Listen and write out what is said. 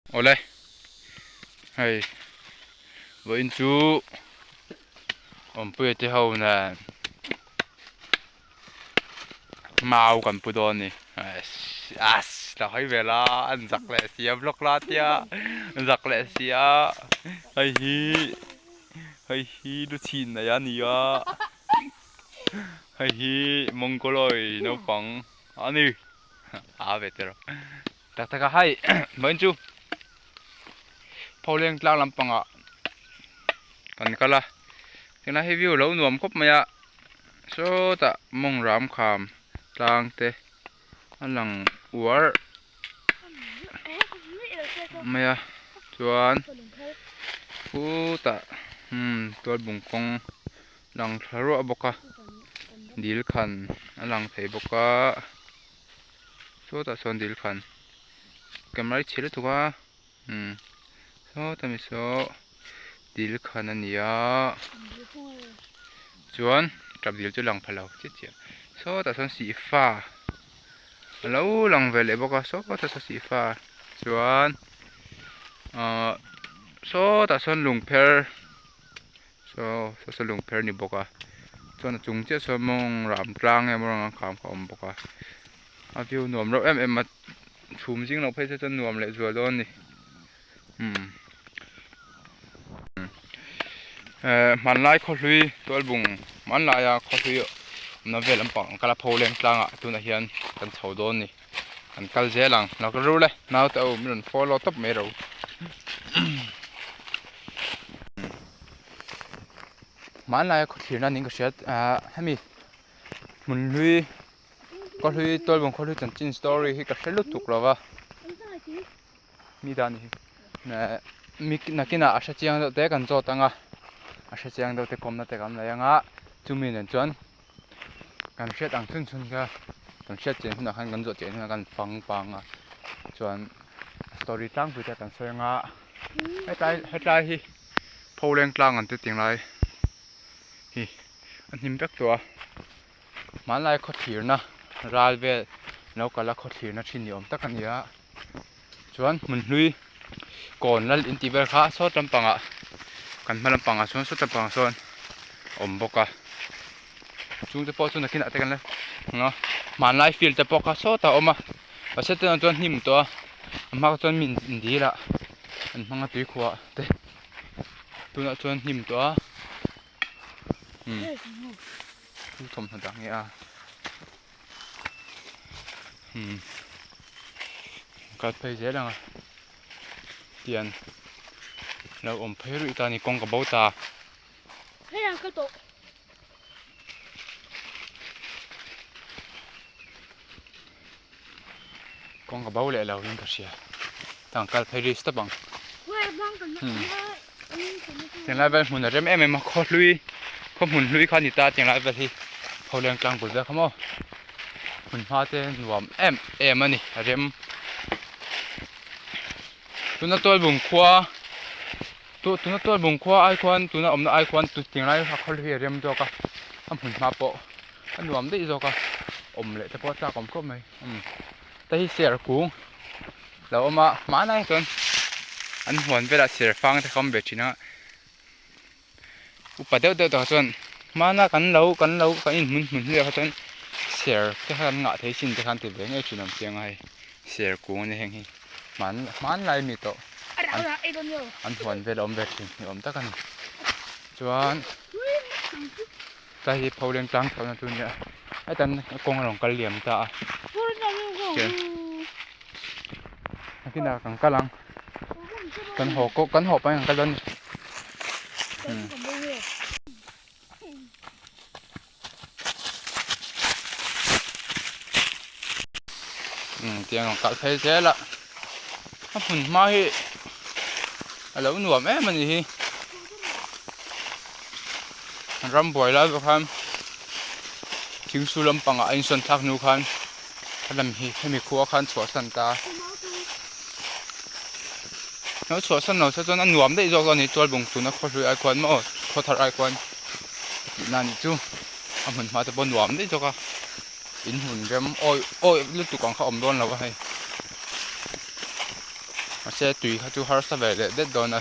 Awle hei vawiin chu awmpuia te ho nen mau kan pu dawn a ni as la hawi vel a an zak leh si a vlog la tia an zak leh si a hei hi hei hi lu chhin nei a ni a hei hi mongoloid naupang a ni a ve tiraw. Tak tak a hei vawiin chu pholeng tlang lampangah kan kal a tunah hi view a lo nuam khawp mai a sawtah mawng ram kham tlang te a lang uar mai a chuan khutah umm tualbung kawng lang thla ruah bawk a dil khan a lang thei bawk a. Sawtah sawn dil khan camera hi chhe lutuk a umm sawta mi saw dil khan a ni a chuan tap dil chu lang pha lo chiah chiah sawtah sawn sihfa a lo lang ve leh bawk a sawtah sawn sihfa chuan ahh sawtah sawn lungpher saw saw saw lungpher a ni bawk a chuan a chung chiah sawn mawng ram tlang emaw rawng a kham kha a awm bawk a a view nuam reuh em em a chhum zing loh phei se chuan nuam leh zual dawn a ni umm ehh hmanlai khawhlui tualbung hmanlaia khawhlui awmna vel lampang ang kal a pholeng tlangah tunah hian kan chho dawn a ni kan kal zel ang lo ka rul e naute ho min rawn follow tawp mai ro. Hmanlaia khawthlirna niin ka hria ahh hemi hmun hlui khaw hlui tualbung khaw hlui chanchin story hi ka hre lutuk lo va mi dan hi eh mi nakinah a hre chiang deuh te kan zawt ang a a hre chiang deuh te kawmna te kan nei ang a chumi nen chuan kan hriat ang chhun chhun kha kan hriat chian hunah khan kan zawh chian hunah khan fang pang a chuan story tlangpui te kan sawi ang a hetlai hetlai hi pholeng tlang an ti ting lai hi a hnim vek tawh a hmanlai khawthlirna ral vel lo kal a khawthlirna thin ni awm tak a ni a chuan hmun hlui kawn lal in tih vel kha sawt lampangah kan hma lampangah chuan sawt lampangah sawn a awm bawk a chung te pawh chu nakinah te kan la ang a hmanlai field te pawh kha sawtah a awm a mahse tunah chuan hnim tawh a a hma kha chuan mi in dil ah an hmang a tuikhuah te tunah chuan hnim tawh a umm chu thawmhnaw dah nge a umm kal phei zel ang a tian lo awm phei ruih ta a ni kawng ka bo ta. Kawng ka bo leh lo in ka hria tang kal phei ri step ang tinglai vel hmun a rem em em a khaw hlui khaw hmun hlui kha a ni ta tinglai vel hi pholeng tlang bul vel kha maw hmun hma te nuam em em a ni a rem tuna tualbung khua tuna tualbung khua ai khuan tuna awmna ai khuan tinglai kha khaw hlui a rem zawk a a hmun hma pawh. A nuam daih zawk a awm leh te pawh a chak awm khawp mai umm hei hi ser kung lo awm a hmanai chuan an huan velah ser fang te kha awm ve thin a upa deuh deuh takah chuan hmana kan lo kan lo kan in hmun hmun hnuaiah kha chuan ser te kha kan ngah thei sin te kha an ti ve ngei thin awm chiang a hei ser kung a ni heng hi hman hmanlai mi tawh an huan vel a awm ve thin ni awm tak a ni chuan. Tlai hi pholeng tlang chhohna chu a nia hetan kawng a rawn kal liam ta a nakinah kan kal ang kan haw kawh kan haw pahin kan kal dawn a ni umm tiang rawn kal phei zel a a hmun hma hi a lo nuam em a ni hi. Ram buai lai pawh khan thing su lampangah a insawn thlak hnu khan a lam hi hemi khua khan chhuahsan ta a lo chhuahsan lo se chuan a nuam daih zawk a ni tualbung tuna khaw hlui ai khuan maw khaw thar ai khuan tihna a nih chu a hmun hma te pawh nuam daih zawk a in hmun rem awi awi lutuk ang kha a awm dawn lo a hei. Mahse tui kha chu harsa ve leh det dawn a.